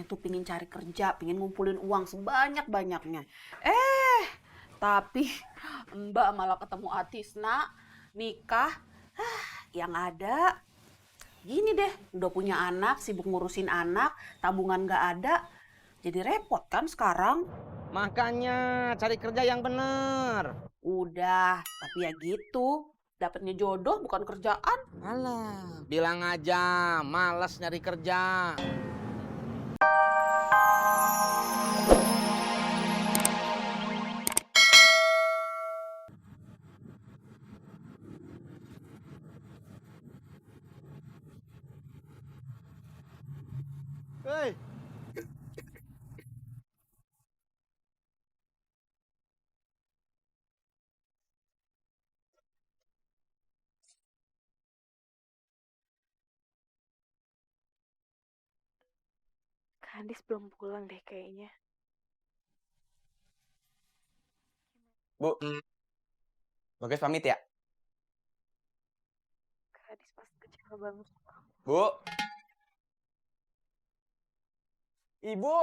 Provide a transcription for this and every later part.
tuh pingin cari kerja, pingin ngumpulin uang sebanyak-banyaknya. Tapi Mbak malah ketemu Atisna, nikah. Yang ada gini deh, udah punya anak, sibuk ngurusin anak, tabungan nggak ada. Jadi repot kan sekarang? Makanya cari kerja yang bener. Udah, tapi ya gitu. Dapatnya jodoh bukan kerjaan. Alah, bilang aja males nyari kerja. Hei, Kadis belum pulang deh kayaknya. Bu, Bagas pamit ya? Kadis pasti kecewa banget. Bu. Ibu.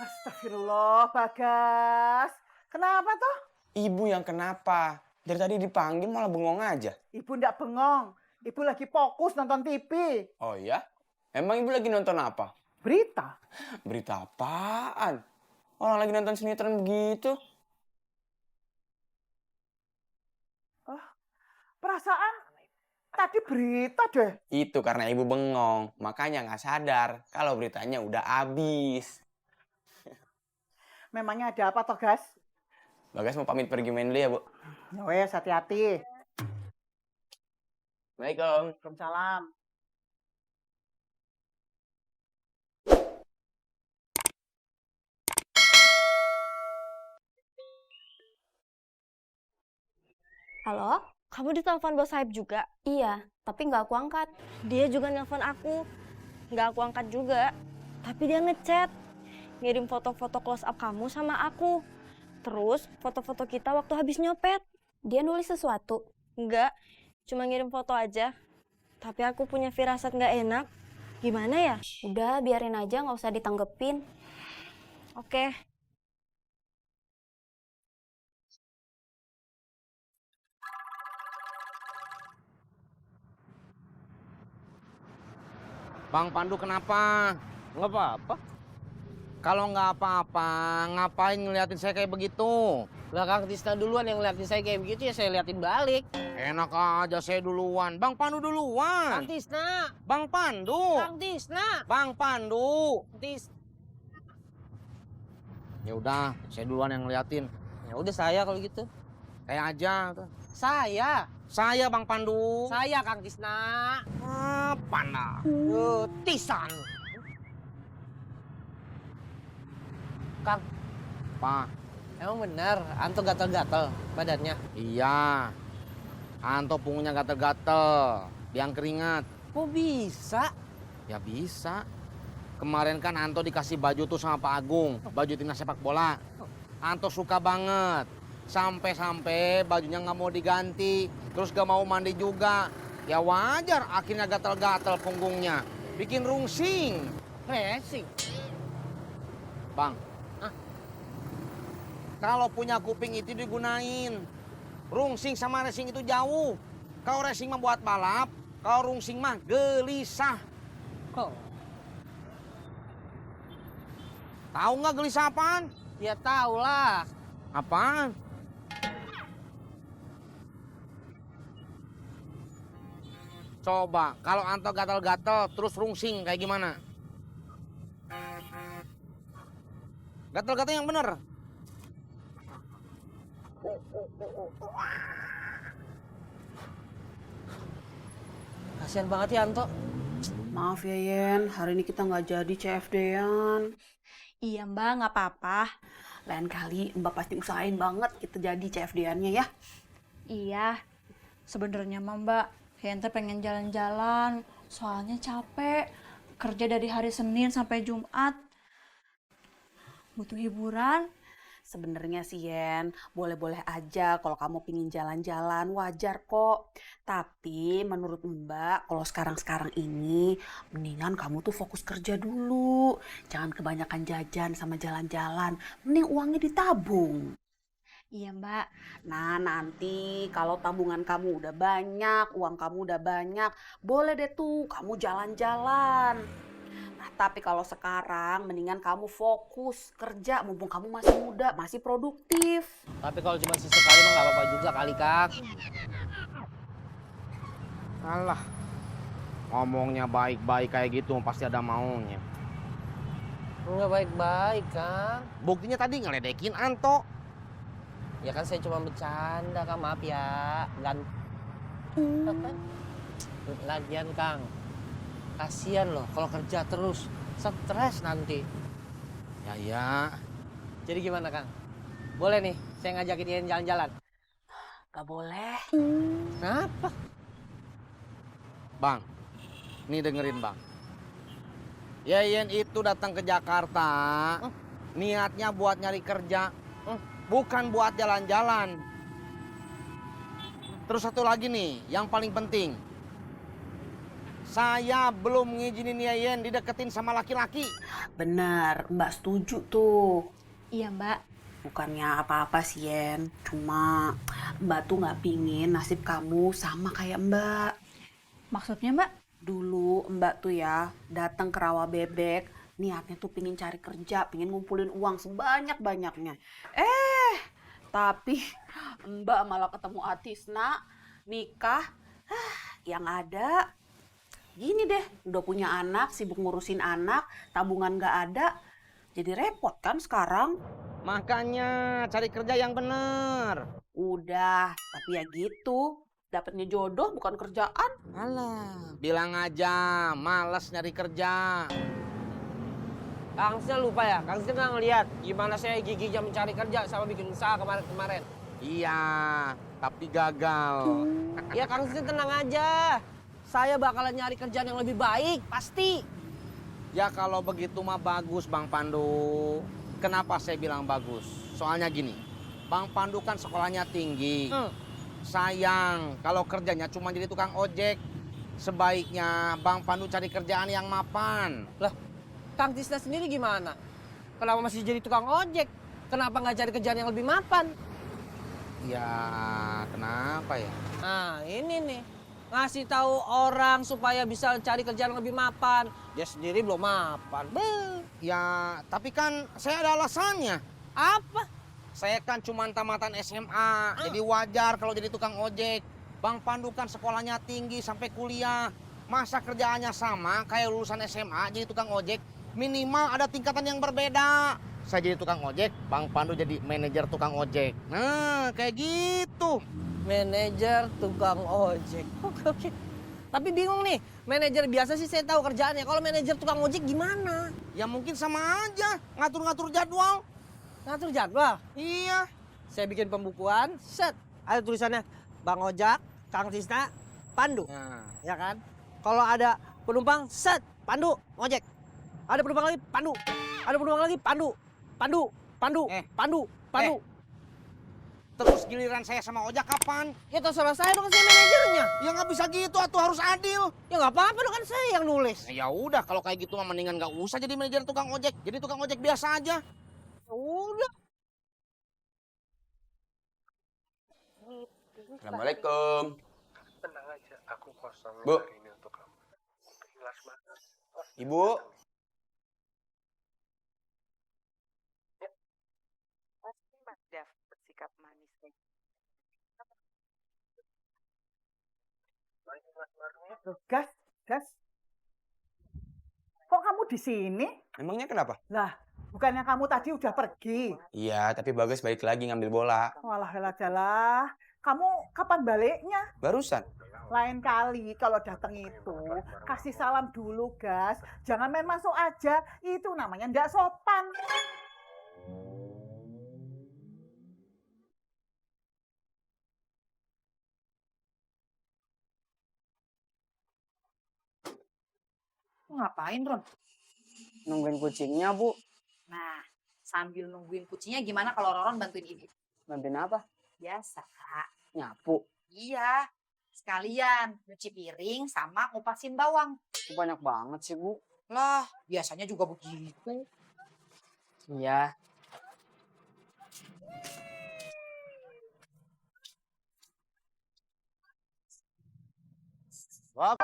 Astagfirullah, Bagas. Kenapa toh? Ibu yang kenapa? Dari tadi dipanggil malah bengong aja. Ibu ndak bengong. Ibu lagi fokus nonton TV. Oh iya? Emang ibu lagi nonton apa? Berita. Berita apaan? Orang lagi nonton sinetron begitu. Perasaan tadi berita deh. Itu karena ibu bengong. Makanya nggak sadar kalau beritanya udah habis. Memangnya ada apa toh, Gas? Bagas mau pamit pergi main dulu ya, Bu. Ya wes, hati-hati. Assalamualaikum. Waalaikumsalam. Halo? Kamu ditelepon bos Saib juga? Iya, tapi nggak aku angkat. Dia juga nelpon aku. Nggak aku angkat juga. Tapi dia ngechat. Ngirim foto-foto close up kamu sama aku. Terus foto-foto kita waktu habis nyopet. Dia nulis sesuatu? Nggak, cuma ngirim foto aja. Tapi aku punya firasat nggak enak. Gimana ya? Udah, biarin aja, nggak usah ditanggepin. Oke. Bang Pandu kenapa? Nggak apa-apa. Kalau nggak apa-apa, ngapain ngeliatin saya kayak begitu? Lah Kang Tisna duluan yang ngeliatin saya kayak begitu, ya saya liatin balik. Enak aja saya duluan. Bang Pandu duluan. Kang Tisna, Bang Pandu. Kang Tisna, Bang Pandu. Tis. Ya udah, saya duluan yang ngeliatin. Ya udah saya kalau gitu. Kayak aja tuh. Saya Bang Pandu. Kang Tisna. Apa nah? Tisan. Kang, Apa? emang bener Anto gatel-gatel badannya? Iya. Anto punggungnya gatel-gatel. Biang keringat. Kok bisa? Ya bisa. Kemarin kan Anto dikasih baju tuh sama Pak Agung. Baju timnas sepak bola. Anto suka banget. Sampai-sampai bajunya nggak mau diganti. Terus gak mau mandi juga. Ya wajar akhirnya gatel-gatel punggungnya. Bikin rungsing. Racing. Bang. Kalau punya kuping itu digunain. Rungsing sama racing itu jauh. Kalau racing mah buat balap. Kalau rungsing mah gelisah. Oh, Tahu nggak gelisah apaan? ya tau lah. Apaan? Coba, kalau Anto gatal-gatal terus rungsing kayak gimana? Gatal-gatal yang bener. Kasian banget ya Anto. Maaf ya Yen, hari ini kita nggak jadi CFD-an. Iya Mbak, nggak apa-apa. Lain kali Mbak pasti usahain banget kita jadi CFD-annya ya. Iya, sebenarnya mah Mbak, Hente pengen jalan-jalan, soalnya capek. Kerja dari hari Senin sampai Jumat. Butuh hiburan. Sebenarnya sih Yen, boleh-boleh aja kalau kamu pingin jalan-jalan, wajar kok. Tapi menurut Mbak, kalau sekarang-sekarang ini, mendingan kamu tuh fokus kerja dulu. Jangan kebanyakan jajan sama jalan-jalan, mending uangnya ditabung. Iya, Mbak. Nah, nanti kalau tabungan kamu udah banyak, uang kamu udah banyak, boleh deh tuh kamu jalan-jalan. Nah, tapi kalau sekarang mendingan kamu fokus kerja, mumpung kamu masih muda, masih produktif. Tapi kalau cuma sesekali mah nggak apa-apa juga kali, Kang. Alah, ngomongnya baik-baik kayak gitu pasti ada maunya. Nggak baik-baik, Kang. Buktinya tadi ngeledekin Anto. Ya kan saya cuma bercanda, Kang. Maaf ya. Lagian, Kang. Kasian loh kalau kerja terus. Stres nanti. Ya. Jadi gimana, Kang? Boleh nih, saya ngajakin Ian jalan-jalan. Gak boleh. Kenapa? Bang, nih dengerin Bang. Yeyen itu datang ke Jakarta, niatnya buat nyari kerja, bukan buat jalan-jalan. Terus satu lagi nih, yang paling penting. Saya belum ngizinin Yeyen dideketin sama laki-laki. Benar, Mbak setuju tuh. Iya, Mbak. Bukannya apa-apa sih Yen, cuma Mbak tuh gak pingin nasib kamu sama kayak Mbak. Maksudnya, Mbak? Dulu Mbak tuh ya datang ke rawa bebek, niatnya tuh pingin cari kerja, pingin ngumpulin uang sebanyak-banyaknya. Tapi Mbak malah ketemu Atisna, nikah, yang ada gini deh, udah punya anak, sibuk ngurusin anak, tabungan gak ada, jadi repot kan sekarang. Makanya cari kerja yang bener. Udah, tapi ya gitu, dapetnya jodoh bukan kerjaan. Alah, bilang aja males nyari kerja. Kang Sina lupa ya? Kang Sina ngeliat gimana saya giginya mencari kerja sama bikin usaha kemarin-kemarin. Iya, tapi gagal. Ya Kang Sina tenang aja. Saya bakalan nyari kerjaan yang lebih baik, pasti. Ya kalau begitu mah bagus Bang Pandu. Kenapa saya bilang bagus? Soalnya gini, Bang Pandu kan sekolahnya tinggi. Sayang kalau kerjanya cuma jadi tukang ojek. Sebaiknya Bang Pandu cari kerjaan yang mapan. Lah, Kang Tisna sendiri gimana? Kenapa masih jadi tukang ojek? Kenapa nggak cari kerjaan yang lebih mapan? Ya, kenapa ya? Nah, ini nih. Ngasih tahu orang supaya bisa cari kerjaan yang lebih mapan. Dia sendiri belum mapan. Beuh. Ya, tapi kan saya ada alasannya. Apa? Saya kan cuma tamatan SMA, jadi wajar kalau jadi tukang ojek. Bang Pandu kan sekolahnya tinggi sampai kuliah. Masa kerjaannya sama kayak lulusan SMA jadi tukang ojek? Minimal ada tingkatan yang berbeda. Saya jadi tukang ojek, Bang Pandu jadi manajer tukang ojek. Nah, kayak gitu. Manajer tukang ojek. Oke. Tapi bingung nih, manajer biasa sih saya tahu kerjaannya. Kalau manajer tukang ojek gimana? Ya mungkin sama aja, ngatur-ngatur jadwal. Ngatur jadwal. Iya. Saya bikin pembukuan, set. Ada tulisannya Bang Ojak, Kang Tisna, Pandu. Nah, Ya kan? Kalau ada penumpang, set. Pandu, ojek. Ada penumpang lagi, Pandu. Ada penumpang lagi, Pandu. Pandu, Pandu, Pandu, Pandu. terus giliran saya sama ojek kapan? Ya terserah saya dong, saya manajernya. Ya nggak bisa gitu, atuh harus adil. Ya nggak apa-apa dong, kan saya yang nulis. Ya udah, kalau kayak gitu mah mendingan nggak usah jadi manajer tukang ojek. Jadi tukang ojek biasa aja. Ya udah. Assalamualaikum. Tenang aja, aku kosong Bu. hari ini untuk kamu. Ikhlas banget. Ibu, Pasti Mas Daf bersikap manis nih. Loh, Gas, Gas. Kok kamu di sini? emangnya kenapa? Lah, bukannya kamu tadi udah pergi? Iya, tapi Bagas balik lagi ngambil bola. Walah, jalah. Kamu kapan baliknya? Barusan. Lain kali kalau datang itu, kasih salam dulu, Gas. Jangan main masuk aja. Itu namanya ndak sopan. Ngapain, Ron? Nungguin kucingnya, Bu. Nah, Sambil nungguin kucingnya gimana kalau Roron bantuin Ibu? Bantuin apa? Biasa, Kak. Nyapu. Iya. Sekalian nyuci piring sama ngupasin bawang. Banyak banget sih, Bu. Lah, biasanya juga begitu. Iya. Wak.